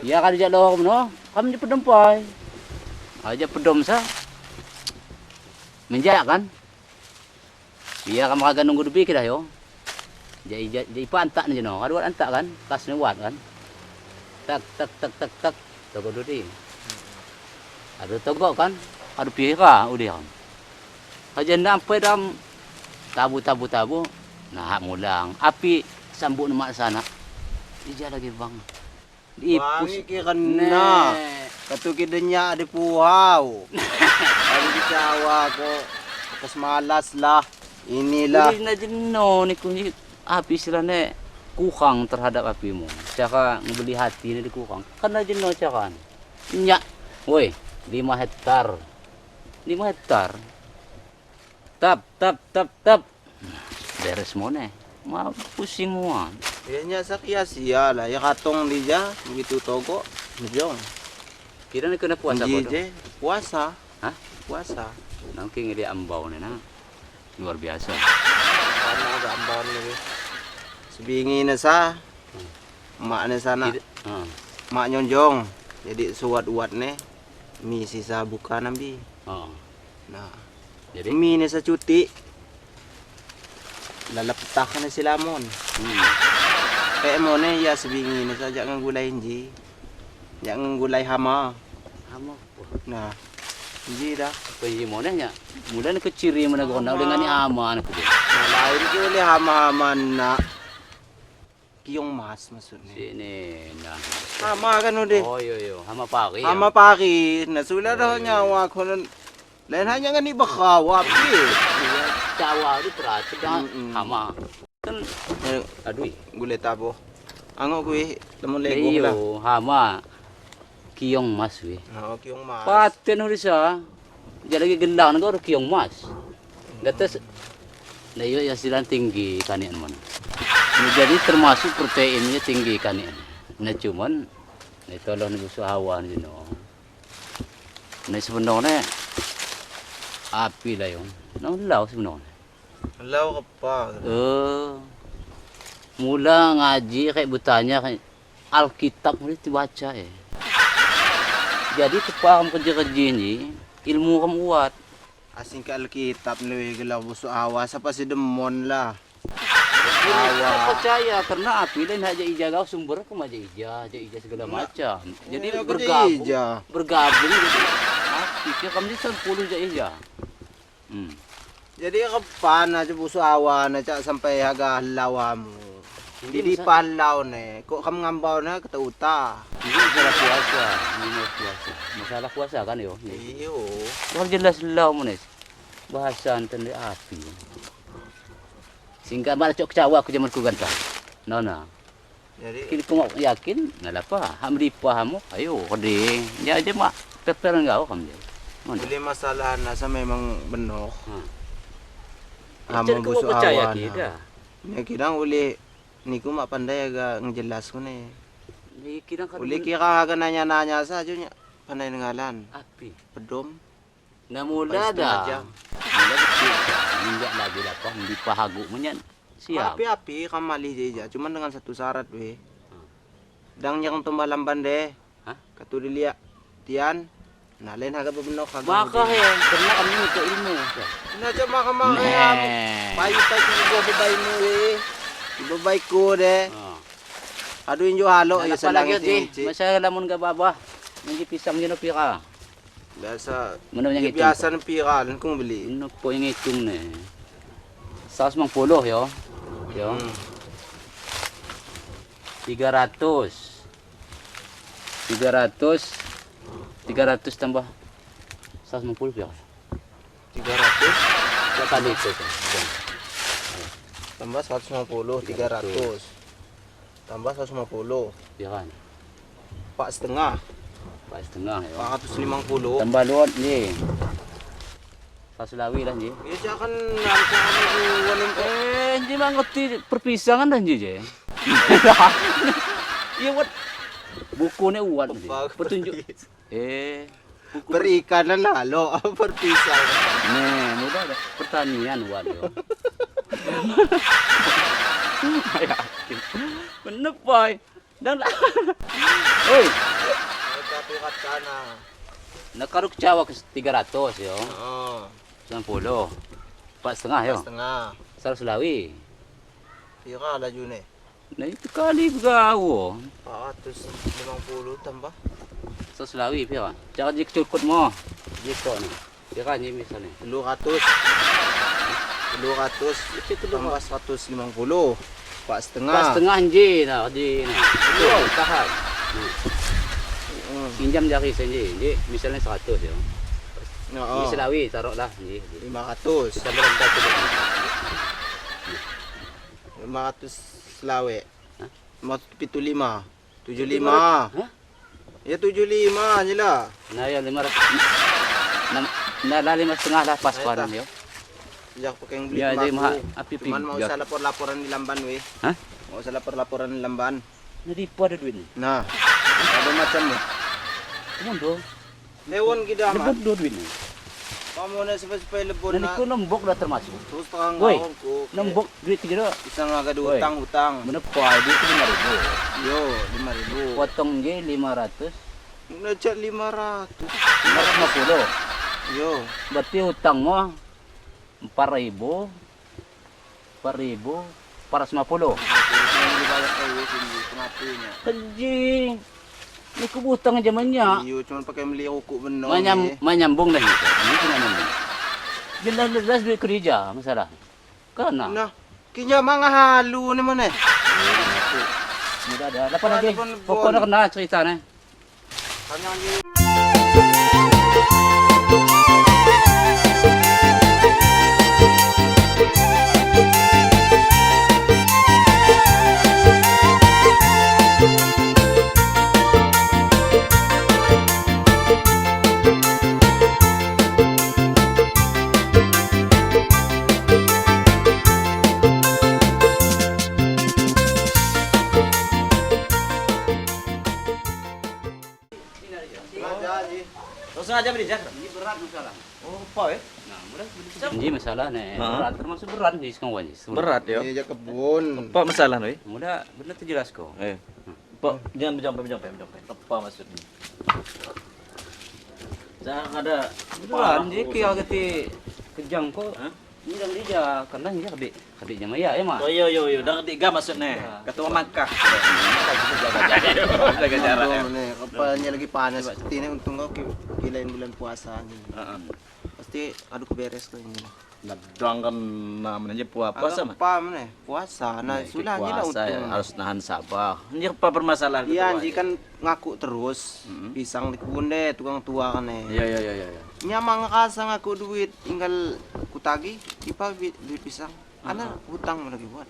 Ya kalau jak lorong no, kami je pedom pai. Aja pedom sa. Menjak kan? Iya kamu kagak nunggu lebih dah yo. Jadi jadi pantak ni no. Kalau antak kan, kas ni wat kan. Tak tak tak tak tak. Togok dudi. Ada togok kan? Ada pira udah. Aja sampai dalam tabu tabu tabu. Nah mulang api sambut mak sana. Ija lagi bang. Wangi ki kena. Katu ki denya di puau. Kalau di Jawa ko kas malas lah. Inilah. Uli na jeno ni kunyi api istilahnya kurang terhadap apimu. Cara ngebeli hati ni kurang. Karena jeno cara. Nyak. Woi, 5 hektar. 5 hektar. Tap tap tap tap. Beres mone. Ma pusing mua. Ya nya sakia sia lah ya katong dija begitu togo njong. Kira ni kena puasa bodoh. Puasa. Hah? Puasa. Nangki ngeli ambau ni nah. Luar biasa. Karena agak ambau ni. Sebingi na sa. Mak ni sana. Mak nyonjong. Jadi suat-uat ne mi sisa buka nambi. Oh. Nah. Jadi mi ni sa cuti. Lalaptak na sila mon. Kayak mo ne ya sebingi ne sa jangan gulai inji. Jangan gulai hama. Hama. Nah. Inji dah. Apa inji mo ne nya? Mula ne keciri mana gona dengan ni hama ne. Nah, lain ki oleh hama-hama nak kiong mas maksudnya. Sini nah. Hama kan udah. Oh iya iya, hama pari. Hama pari. Nah sudah dah nyawa konon. Lain hanya kan ni bekawa api. Cawa itu teratur dah hama. Kan aduh gulai tabo. Angok kui lemon lego lah. Iyo, hama kiong mas we. Oh, kiong mas. Paten urisa. Jadi lagi gelang nang kiong mas. Gatas nah iyo ya silan tinggi kanian mana. Nah, jadi termasuk proteinnya tinggi kanian. Nah cuman nah tolong ni busuk hawa ni no. Nah sebenarnya api lah yung. Nang lau sebenarnya. Lau apa? Mula ngaji kayak bertanya kayak Alkitab mulai dibaca ya. Jadi tepaham kerja-kerja ni ilmu kamu buat. Asing ke Alkitab ni gelar busuk hawa siapa si demon lah. Hawa. Percaya karena api lain aja ija kau sumber aku aja ija, aja ija segala macam. Jadi bergabung, bergabung jadi api. Kami ni 10 aja ija. Jadi kapan aja busuk hawa na cak sampai haga lawamu. Jadi palau ne, kok kamu ngambau na kata uta. Ini masalah puasa, ini puasa. Masalah puasa kan yo. Iyo. Kalau jelas lau mones. Bahasa tentang api. Sehingga malah cok cawa aku zaman ku ganta. Nona. Jadi kini ku mau yakin, nalapa, ham dipahamu, ayo kode. Ya aja mak peperan gau kamu. Boleh masalah nasa memang benar. Hama busuk percaya awan. Tidak. Ya kira boleh niku mak pandai agak ngejelas ku ni. Boleh kira agak nanya-nanya saja nya pandai nengalan. Api. Pedom. Nah mula dah. Mula minjak lagi lah kau dipahagu menyan. Siap. Api-api kamali je, cuman dengan satu syarat weh. Dang yang tombal lamban deh. Hah? Katu dilihat tian. Nah lain harga bebenok harga. Maka ya, karena kami untuk ilmu. Nah cuma kemarin payu payu juga bebaymu deh, bebayku deh. Aduh injo halo ya senang sih. Masa lamun gak babah, menji pisang jeno pira. Biasa. Mana yang hitung? Biasa pira, kau beli. Nopo yang hitung nih. 150 yo, yo. 300, 300. 300 tambah 150 berapa? 300 berapa kali itu? Tambah 150, 300. Tambah 150. Ya kan? 4,5. 4,5 ya. 450. Tambah luat ni. Satu lawi lah ni. Ya jangan ni mah ngerti perpisangan dah ni je. Ya buat buku ni buat petunjuk. Buku perikanan halo perpisangan. Nih, mudah dah pertanian buat yo. Yakin. Bener pai. Dan oi, Pirat kana. Nah kalau kecewa ke 300 yo. Oh. 90. 4,5 yo. 4,5. 100 selawi. Pira lah june. Nah itu kali begawo. 450 tambah. 100 selawi pira. Jangan jik cukup mo. Jiko ni. Pira ni misalnya. 300. 300 Itu tambah 150. 4,5. 4,5 nji nah di nah. Itu tahan. Pinjam jari senji, nji misalnya 100 yo. Oh. Ini selawi taruhlah nji. 500. Kita berangkat ke 500 selawe. Hah? 575. 75. Hah? Ya 75 je lah. Nah ya 500. Nah, lah 5,5 lah pas paran yo. Sejak pakai yang beli Ya, jadi tembakau. mahal. Api Cuman mau pi- usah lapor-laporan di lamban weh. Hah? Mau usah lapor-laporan di lamban. Nah, di ada duit ni. Nah, ada macam ni. Mundo. Lewon kita amat. Lebon dua duit ni. Kamu ni supaya lebon Nanti nak. kau nombok dah termasuk. Terus terang Woi, ku. Nombok duit tiga dah. Bisa ngagak Woi. hutang-hutang. Menepai duit 5,000. Yo, 5,000. Potong je 500. Ngecek 500. 550. Yo, Berarti hutang mo 4,000. 4,000. 450. Cuma dibayar kayu sini, pengapunya. Keji. Ni ku hutang aja banyak. Iyo, cuma pakai beli rokok benar. Menyambung dah itu. Ini cuma nyambung. Jelas-jelas duit kerja masalah. Karena Nah, kinya manga halu ni mana? mudah ada. Lapan lagi. Telepon-telepon. Pokoknya kena cerita ni. Kami yang Langsung aja beli jak. Ini berat masalah. Oh, apa ya? Nah, mudah. Ini masalah ni. Berat termasuk berat ni sekarang ni. Berat ya. Iya, kebun. Apa masalah nih? Mudah benar tu jelas kau. Eh. Pak, jangan berjampe. Apa maksudnya? Jangan ada Berat ni kira kati kejang ko. Hah? Ini dah dia karena dia kedik kedik jamaya ya mah. Oh iya iya iya, dah ketiga maksudnya. Ketua Makkah. Jaga jarak ya. Nih, kepalanya lagi panas seperti ini untung kau kilain bulan puasa nih. Heeh. Pasti aduh keberes kau ini. Nah, kan namanya puasa mah. Apa mana? Puasa. Nah, sudah aja lah Puasa ya, untung. harus nahan sabar. Ini apa permasalahan? Iya, ketua anji kan ngaku terus. Pisang di kebun deh, tukang tua kan nih. Iya iya iya iya. Nyamang ngerasa ngaku duit, tinggal kutagi, ipa duit pisang. Ana hutang lagi buat.